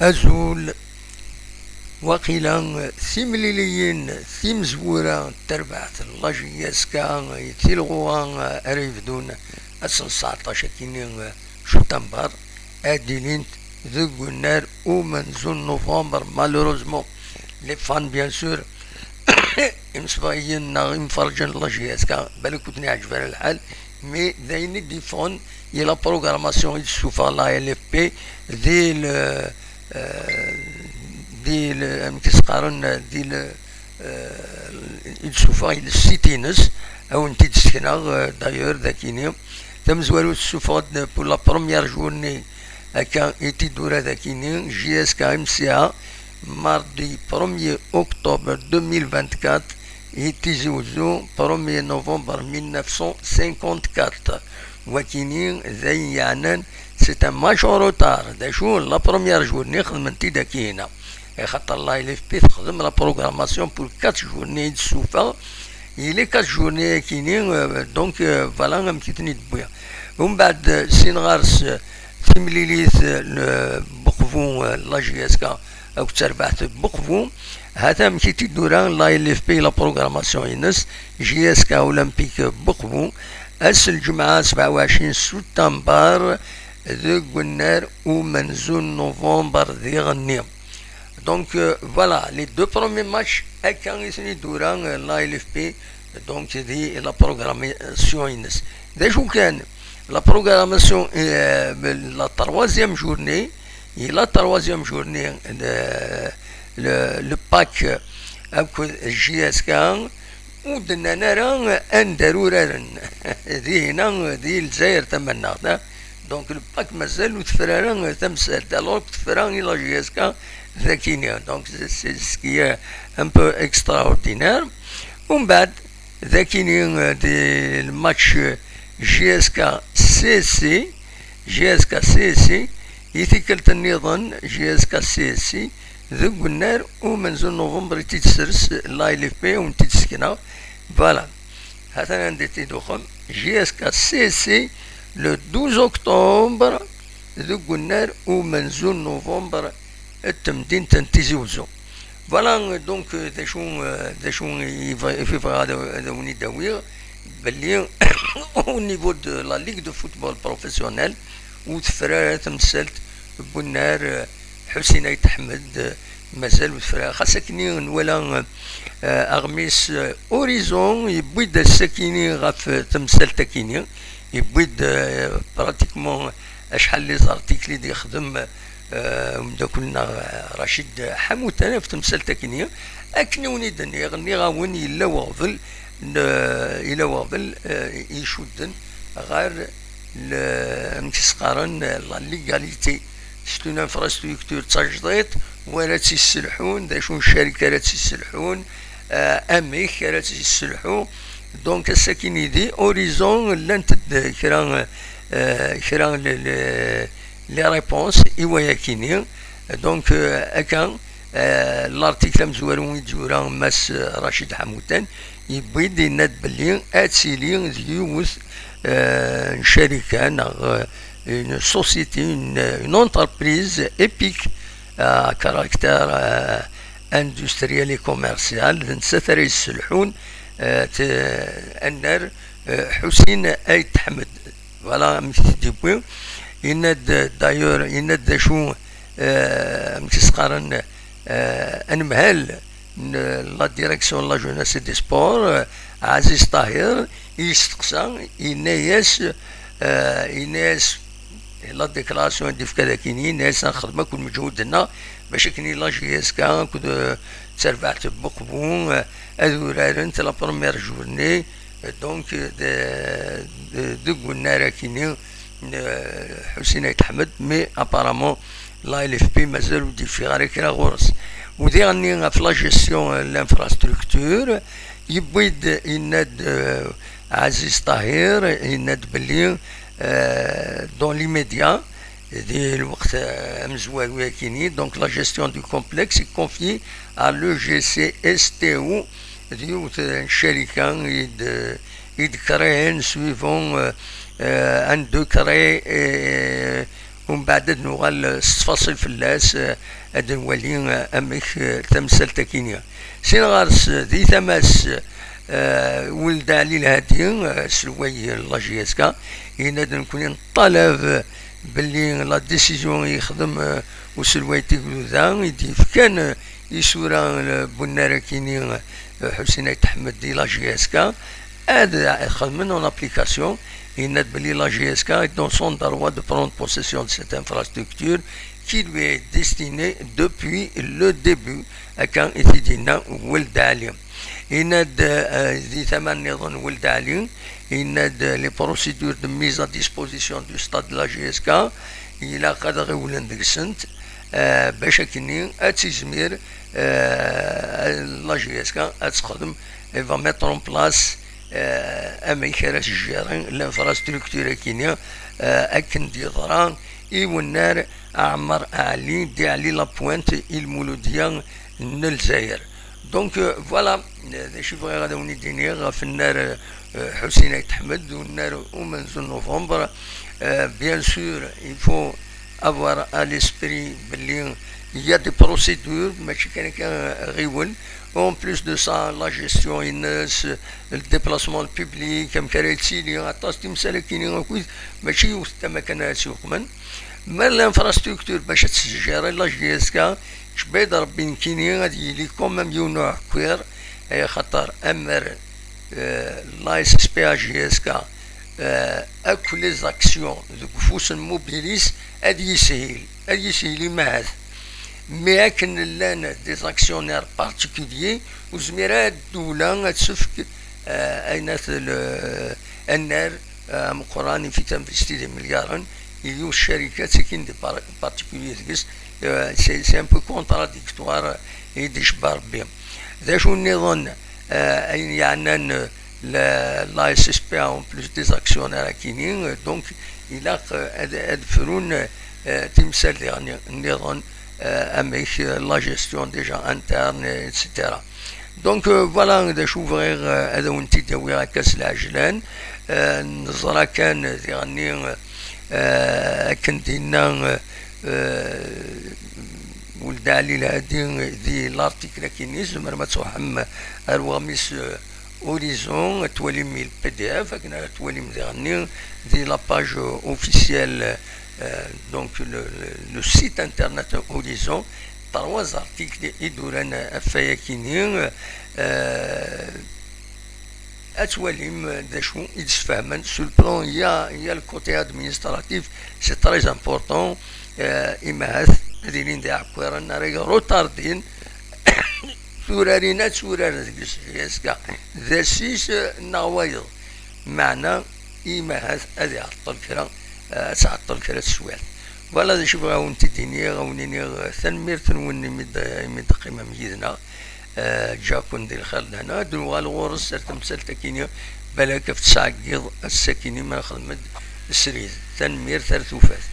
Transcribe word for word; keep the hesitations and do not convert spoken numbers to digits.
Azul. Waqila timliliyin timezwura n terbaɛt n la J S K i tilɣuɣa ara yebdun ass n sɛeṭṭac akini, eh, jutambar, ad ilint deg unnar umenzu n novembre. Malheureusement, les fans, bien sûr, imsebɣiyen neɣ imferrǧen n la J S K, balak ur ten-iɛǧeb ara lḥal, mais d ayen i d-iffɣen i la programmation i d-tessufeɣ la L F P di le, eh, di le, amek i s-qqaren, di le, eh, i d-tessufeɣ i le site-ines, ad wen-t-id-sekneɣ, eh, d'ailleurs, dakini. Tamezwarut tessufeɣ-d pour la première journée, akka i t-id-tura dakini, J S K M C A, mardi premier octobre deux mille vingt-quatre, i Tizi Wezzu, premier novembre mille neuf cent cinquante-quatre. Wakini d ayen yeɛnan, c'est un match en retard. D acu, la première journée xedmen-t-id akina. Axaṭer la L F P texdem la programmation pour quatre journées i d-tessufeɣ. I les quatre journées akini, euh, donc, euh, voilà amek i ten-id-wwiɣ. Umbeɛd, euh, sin ɣer-s, euh, timlilit, euh, n Buqbu, euh, la J S K akked terbaɛt n Buqbu. Hata amek i t-id-tura la L F P la programmation-ines, J S K Olympique Buqbu, ass n lǧemɛa sebɛa u ɛecrin septembre, deg unnar umenzu n novembre diɣenni. Donc, euh, voilà, les deux premiers matchs, akka i ten-id-tura, euh, la L F P, donc, di la programmation-ines. D acu kan, la programmation, euh, la troisième journée, et la troisième journée, le, le, le pack, euh, akked J S K, ur d-nnan ara anda ara uraren. Dihina, di Lezzayer tamannaɣt, eh? Donc, le pack mazal ur tefra ara tamsalt, alors que tefra i la J S K dakini. Donc, c'est, c'est ce qui est un peu extraordinaire. Umbeɛd, dakini, euh, di le match, euh, J S K C S C, J S K C S C, i tikkelt nniḍen, J S K C S C, deg unnar umenzu n novembre i tt-id-tessers la L F P, ur tent-id-ssekneɣ. Voilà. Hatan anda i tt-id-uxem. J S K C S C, le douze octobre, deg unnar umenzu n novembre, d temdint n Tizi Wezzu. Voilà, donc, euh, d acu, euh, d acu i bɣ-, i bɣiɣ ad, ad awen-id-awiɣ, belli au niveau de la Ligue de football professionnel, ur tefra ara temsalt n unnar, euh, Ḥusin Ayt Ḥmed, euh, mazal ur tefra. Xas akken i nwala, euh, aɣmis, euh, Horizon, yewwi-d ass-akini ɣef, euh, temsalt-akini, yewwi-d, euh, pratiquement acḥal les articles i d-yexdem, euh, umeddakel-nneɣ, euh, Racid Ḥamut, ɣef temsalt-akini. Akken i wen-id-nniɣ, nniɣ-awen yella weɣbel, n-, yella weɣbel, euh, icudden ɣer le-, amek i s-qqaren, la légalité. C'est une infrastructure d tajdiṭ, wa ara tt-yesselḥun, d acu n ccarika ara tt-yesselḥun, euh, amek ara tt-yesselḥu. Donc, ass-akini di Horizon, llant-d kra, euh, kra le-, le-, les réponses i wayakini. Donc, euh, akka, euh, l'article amezwaru i d-yura Mass Racid Ḥamut, yewwi-d, yenna-d belli ad tili d yiwet, euh, n ccarika neɣ, euh, une société, une, une entreprise EPIC, euh, à caractère, euh, industriel et commercial, d nettat ara yesselḥun, euh, t-, annar, euh, Ḥusin Ayt Ḥmed. Voilà amek i t-id-yewwi. Yenna-d, d'ailleurs, yenna-d d acu, euh, amek i s-qqaren, euh, anemhal n la direction de la jeunesse et des sports, euh, Aziz Tahir, i yesteqsa, yenna-yas, euh, yenna-yas, la déclaration i d-yefka dakini, yenna-yas ad nexdem akk lmeǧhud-nneɣ bac akken i la J S K akked, euh, d terbaɛt n Buqbu, euh, ad urarent la première journée, euh, donc, euh, de, de, deg unnar akini, euh, Ḥusin Ayt Ḥmed, mais apparemment la L F P mazal ur d-yeffiɣ ara kra ɣur-s. U diɣenni ɣef la gestion, euh, n l'infrastructure, yewwi-d, yenna-d, euh, Aziz Tahir, yenna-d belli, euh, dans l'immédiat, di lweqt, euh, amezwaru akini, donc la gestion du complexe est confiée à l'E G C S T O, d yiwet n ccarika i d-, i d-créen suivant, euh, euh, un décret, euh, Umbeɛd ad nuɣal s ttfaṣil fell-as, eh, ad nwali, eh, amek, eh, tamsalt-akini. Sin ɣer-s, eh, di tama-s, eh, Weld Ɛli Lhadi, eh, aselway n la J S K, yenna-d nekkni neṭṭalab, eh, belli la décision i yexdem, eh, uselway n Tigduda i d-yefkan, eh, isura, eh, n unnar-akini, eh, Ḥusin Ayt Ḥmed di la J S K, ad xedmen en application. Yenna-d belli la J S K est dans son droit de prendre possession de cette infrastructure qui lui est destinée depuis le début. Akka i t-id-yenna Weld Ɛli. Yenna-d, eh, di tama nniḍen Weld Ɛli, yenna-d les procédures de mise à disposition du stade de la J S K, ilaq ad ɣiwlen deg-sent, eh, bac akkenni ad tizmir, eh, la J S K ad texdem, elle va mettre en place, eh, amek ara s-gérer l'infrastructure akini, eh, akken d-yeḍra i wennar Ɛmer Ɛli, di Ɛli Lapointe, i Lmuludya n Lezzayer. Donc, euh, voilà, euh, d acu i bɣiɣ ad awen-id-iniɣ ɣef nnar, euh, euh, Ḥusin Ayt Ḥmed, d unnar umenzu n novembre. Euh, bien sûr, il faut avoir à l'esprit belli il y a des procédures, mačči kan akka, euh, ɣiwel. En plus de ça, la gestion ines, le déplacement public, amek ara yettili, aṭas timsal akini akkit, mačči yiwet tama kan ara tt-yuqmen. Ma l'infrastructure bac ad tt-tgérer la J S K, ttbeyyiḍ Rebbi nekkini ad yili quand même yiwen uɛekkiṛ, ay axaṭer amer, euh, la S S P A J S K, euh, akk les actions deg ufus n Mobilis ad yishil, ad yishil imahat. Mais akken llan des actionnaires particuliers, ur zmir ara ddewla ad tefk, euh, aynat le, annar, euh, ameqqran i fit investis des milliards, i yiwet caricat d akin des par-, particuliers deg-s, euh, c'est, c'est un peu contradictoire, euh, i d-icebba Rebbi. D acu nniḍen, euh, ayen yeɛnan, euh, la, la S S P A en plus des actionnaires akini, euh, donc ilaq, euh, ad, ad frun, euh, timsal diɣen nniḍen, euh, amek, euh, la gestion déjà interne, et cetera. Donc, euh, voilà, d acu bɣiɣ, euh, ad awen-t-id-awiɣ akka s lɛejlan. Euh, neẓra kan, euh, diɣenni, euh, euh, akken d-yenna, euh, euh, Weld Ɛli Lhadi di l'article akini, tzemrem ad truḥem ar weɣmis, euh, Horizon, ad twalim i le P D F, akken ara twalim diɣenni di la page officielle, euh, donc le, le, le site internet Horizon, trois articles i d-uran ɣef wayakini, euh, ad twalim d acu i d-sfehmen. Sur le plan, il y a, il y a le côté administratif, c'est très important. Euh, imahat ad ilin d iɛekkiren ara yerretardin turarin ad turar deg-s J S K, d assis, eh, neɣ wayeḍ. Meɛna, imahat ad iɛeṭṭel kra, eh, ad tɛeṭṭel kra teswiɛt. Voilà d acu bɣiɣ ad wen-t-id-iniɣ, ad wen-iniɣ, eh, tanemmirt-nwen imi d-, imi d-teqqimem yid-neɣ. Eh, ǧǧiɣ-ken di lxir d lehna. Ad nuɣal ɣur-s ar temsalt akini, balak ɣef tesɛa n yiḍ, ass-akini ma nexdem-d srid. Tanemmirt, ar tufat.